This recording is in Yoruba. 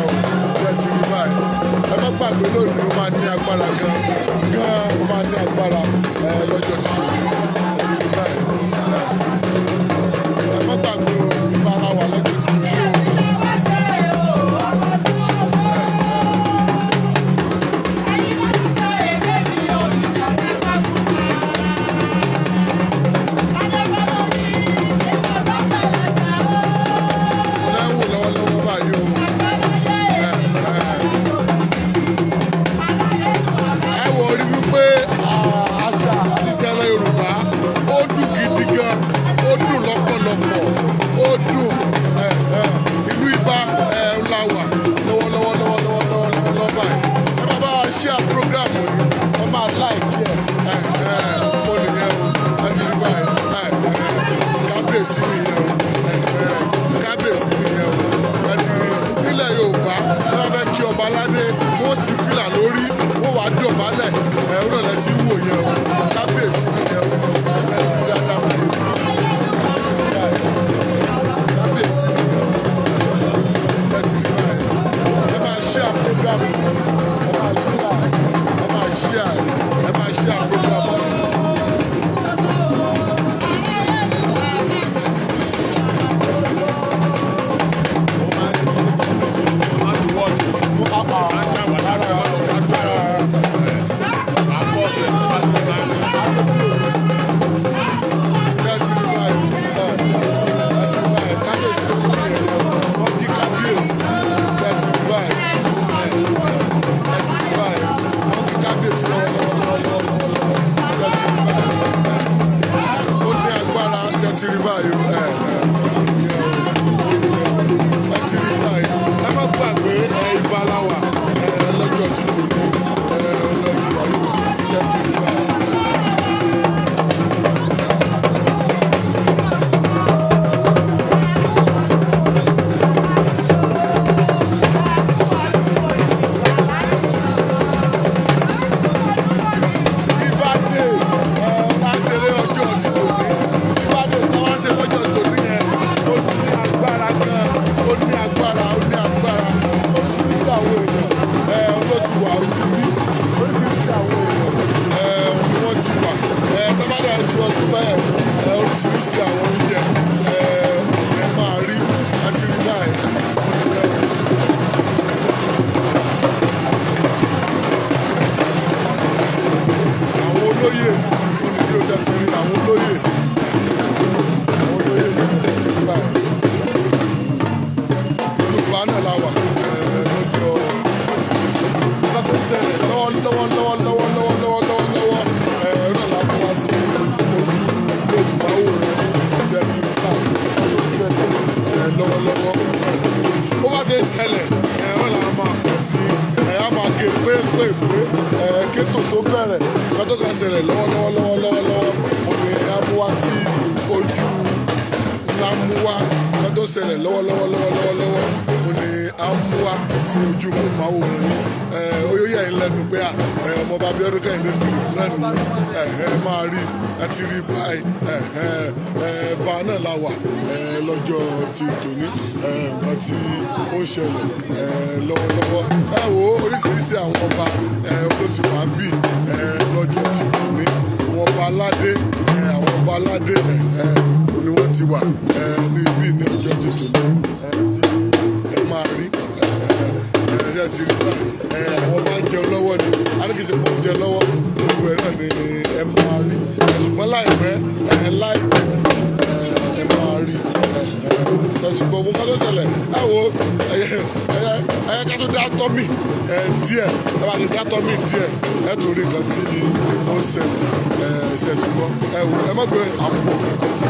o. Ṣé ti rí báyìí? Ẹ má gbàgbé, lónìí ó máa ní agbára gan gan, ó máa ní agbára ẹ lọ́jọ́ tí kò ní. Ẹ ti rí báyìí. Ẹ má gbàgbé o, Ìbà la wà lọ́jọ́ tí kò ní o. Mo lẹ́ ń wò lọ́wọ́lọ́wọ́ báyìí o. Ẹ wò rí wípé àṣà ìṣẹ̀lẹ̀ Yorùbá, ó dùn gidi gan, ó dùn lọ́pọ̀lọpọ̀, ó dùn. Ìlú Ìbà la wà lọ́wọ́lọ́wọ́ lọ́wọ́lọ́wọ́ lọ́wọ́lọ́wọ́ báyìí. Ẹ máa bá wa share program yìí, ẹ máa like ẹ. Mo nìyẹn o, ẹ ti rí báyìí. Kábíyèsí nìyẹn o, kábíyèsí nìyẹn o. Ẹ ti rí, nílẹ̀ Yorùbá, ẹ bá fẹ́ kí ọba aládé, wọ́n sì fìlà lórí, wọ́n wàá dọ̀bálẹ̀. Ẹ ó rọ̀lẹ́ tí ń wò yẹn o, kábíyèsí nìyẹn o. Ẹ ti rí dáadáa, ẹ ti rí báyìí, kábíyèsí nìyẹn o. Ṣé ti rí báyìí? Ẹ máa share program yìí, ẹ máa share, ẹ máa share, ẹ máa share program yìí. Ṣé ti rí báyìí? Ẹ ti rí báyìí, kábíyèsí ló kí ẹ yẹn, wọ́n kí kábíyèsí. Ṣé ti rí báyìí? Ẹ ti rí báyìí, wọ́n kí kábíyèsí lọ́wọ́lọ́wọ́lọ́wọ́lọ́wọ́. Ṣé ti rí báyìí? Ó ní agbára. Ṣé ti rí báyìí? Ẹ ẹ ìyẹn o, ó nìyẹn o. Ẹ ti rí báyìí. Ẹ má gbàgbé, ẹ Ìbà la wà ẹ lọ́jọ́ títò ní ẹ ọlọ́ ti wáyé. Ṣé ti rí báyìí? Ìbà Day ẹ láṣẹrẹ ọjọ́ ti tòní. Ìbà Day tí wọ́n ṣe lọ́jọ́ tòní yẹn, ó ní agbára gan, ó ní agbára, ó ní agbára. Oríṣiríṣi àwọn èèyàn ẹ ló ti wà níbí, oríṣiríṣi àwọn èèyàn ẹ ni wọ́n ti wà ẹ tábàdà sí ọdún bẹ́ẹ̀. Ẹ oríṣiríṣi àwọn oúnjẹ ẹ ẹ máa rí láti rí báyìí. Ó ní ẹ. Àwọn olóyè olùdí ó ti rí àwọn olóyè, àwọn olóyè ní ọ̀sẹ̀ tí ń báyìí. Olùkọ́ náà la wà lọ́jọ́ nǹkan tó ń ṣẹlẹ̀ lọ́wọ́ lọ́wọ́ lọ́wọ́ lọ́wọ́ lọ́wọ́ lọ́wọ́ lọ́wọ́ lọ́wọ́. Náà la mú wá sí ojú olùbáwòrán yìí tí ẹ ti bá ṣẹlẹ̀ lọ́wọ́lọ́wọ́. Ó bá ti ń ṣẹlẹ̀, wọ́n là máa pọ̀ sí ẹ, á máa ké pépèpé ẹ kétò tó bẹ̀rẹ̀. Nǹkan tó kàn ṣẹlẹ̀ lọ́wọ́lọ́wọ́ lọ́wọ́lọ́wọ́ lọ́wọ́ òní á mú wá sí ojú ńlá, mú wá nǹkan tó ṣẹlẹ̀ lọ́wọ́lọ́wọ́ lọ́wọ́lọ́wọ́ lọ́wọ́ òní á mú wá sí ojú móhùnmáwòrán yìí. Ẹ ó yóò yà yín lẹ́nu pé ẹ ọmọọba Abíọ́dún Kẹ́hìndé Philip náà nìyí. Ẹ ẹ máa rí, ẹ ti rí báyìí. Ẹ ẹ ẹ bá náà la wà ẹ lọ́jọ́ ti tòní. Ẹ nǹkan tí ó ṣẹlẹ̀ ẹ lọ́wọ́lọ́wọ́, ẹ wo oríṣiríṣi àwọn ọba ẹ ló ti wà ń bì ẹ lọ́jọ́ ti tòní. Àwọn ọba aládé ẹ, àwọn ọba aládé ẹ ẹ ni wọ́n ti wà ẹ ní ibi ní ọjọ́ ti tòní ẹ tí ẹ máa rí. Ẹ ẹ ẹ ti rí báyìí. Ẹ àwọn ọba ń jẹun lọ́wọ́ ni aríkìsí pọ̀ ń jẹun lọ́wọ́, gbogbo ẹ̀ náà ni ẹ máa rí ẹ. Ṣùgbọ́n láìpẹ́ ẹ láì jìnnà ẹ ẹ máa rí ẹ ẹ ṣùgbọ́n gbogbo nǹkan tó ṣẹlẹ̀, ẹ wo ẹ ẹ ẹ ká tó dá tọ́mì ẹ díẹ̀, ẹ bá ti dá tọ́mì díẹ̀, ẹ tó rí nǹkan tí ó ń ṣẹlẹ̀ ẹ ṣe. Ṣùgbọ́n ẹ wo, ẹ má gbé àpò ẹ ti.